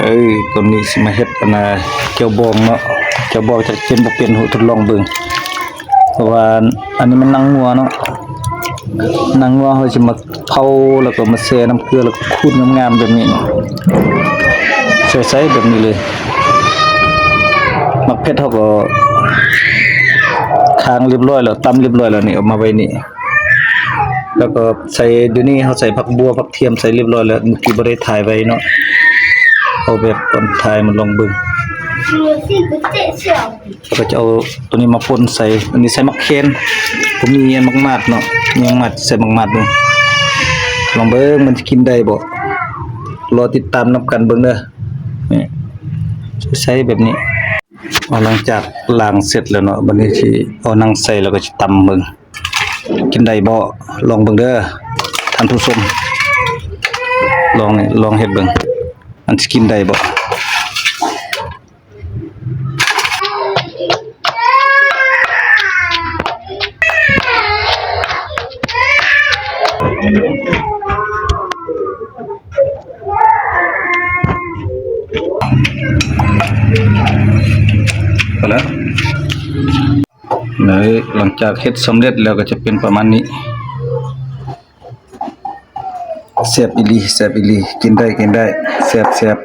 ເອີ ຕອນນີ້ຊິມາເຮັດອັນນ່າ ແຈ່ວບອງເນາະ, ແຈ່ວບອງຈັກເປັນບໍ່ເປັນ ທົດລອງເບິ່ງ. ເພາະວ່າອັນນີ້ມັນໜັງງົວເນາະ, ໜັງງົວເຮົາຊິມາເຜົາ ແລ້ວກໍມາແຊ່ນ້ຳເກືອ ແລ້ວກໍຂູດງາມໆແບບນີ້ເນາະ, ໃສ່ໆແບບນີ້ເລີຍ. ໝາກເຜັດເຮົາກໍຄາງລຽບຮ້ອຍແລ້ວ, ຕຳລຽບຮ້ອຍແລ້ວນີ້ ເອົາມາໄວ້ນີ້. ແລ້ວກໍໃສ່ ດຽວນີ້ເຮົາໃສ່ຜັກບົ່ວ ຜັກທຽມໃສ່ລຽບຮ້ອຍແລ້ວ, ມື້ກີ້ບໍ່ໄດ້ຖ່າຍໄວ້ເນາະ, ເອົາແບບຕອນຖ່າຍມາລອງເບິ່ງ. ແລ້ວກໍຈະເອົາໂຕນີ້ມາປົນໃສ່, ອັນນີ້ໃສ່ໝາກແຄນ, ບໍ່ມີອັນໝາກໝາດເນາະ, ມີໝາກໝາດໃສ່ໝາກໝາດເບິ່ງ, ລອງເບິ່ງມັນຊິກິນໄດ້ບໍ່, ລໍຕິດຕາມນຳກັນເບິ່ງເດີ. ນີ້ ໃສ່ແບບນີ້. ເອົາ ຫຼັງຈາກລ້າງເສັດແລ້ວເນາະ, ບັດນີ້ຊິເອົາໜັງໃສ່ ແລ້ວກໍຊິຕຳເບິ່ງ ກິນໄດ້ບໍ່? ລອງເບິ່ງເດີທ່ານຜູ້ຊົມ, ລອງ ລອງເຮັດເບິ່ງ ມັນຊິກິນໄດ້ບໍ່? ພໍແລ້ວ. ເອີ ຫຼັງຈາກເຮັດສຳເລັດແລ້ວກໍຈະເປັນປະມານນີ້. ແຊບອີ່ຫຼີ ແຊບອີ່ຫຼີ, ກິນໄດ້ ກິນໄດ້, ແຊບ ແຊບ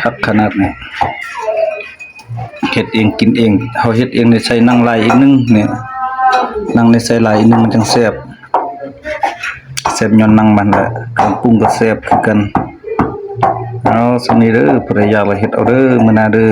ຄັກຂະໜາດນີ້. ເຮັດເອງກິນເອງ, ເຮົາເຮັດເອງນີ້ໃສ່ໜັງຫຼາຍອີກໜຶ່ງນີ້, ໜັງນີ້ໃສ່ຫຼາຍອີກໜຶ່ງ ມັນຈັ່ງແຊບ, ແຊບຍ້ອນໜັງມັນແຫຼະ. ເຄື່ອງປຸງກໍແຊບຄືກັນ. ເອົາ ສ່ຳນີ້ເດີ, ຜູ້ໃດຢາກລະເຮັດເອົາເດີ ມື້ໜ້າເດີ.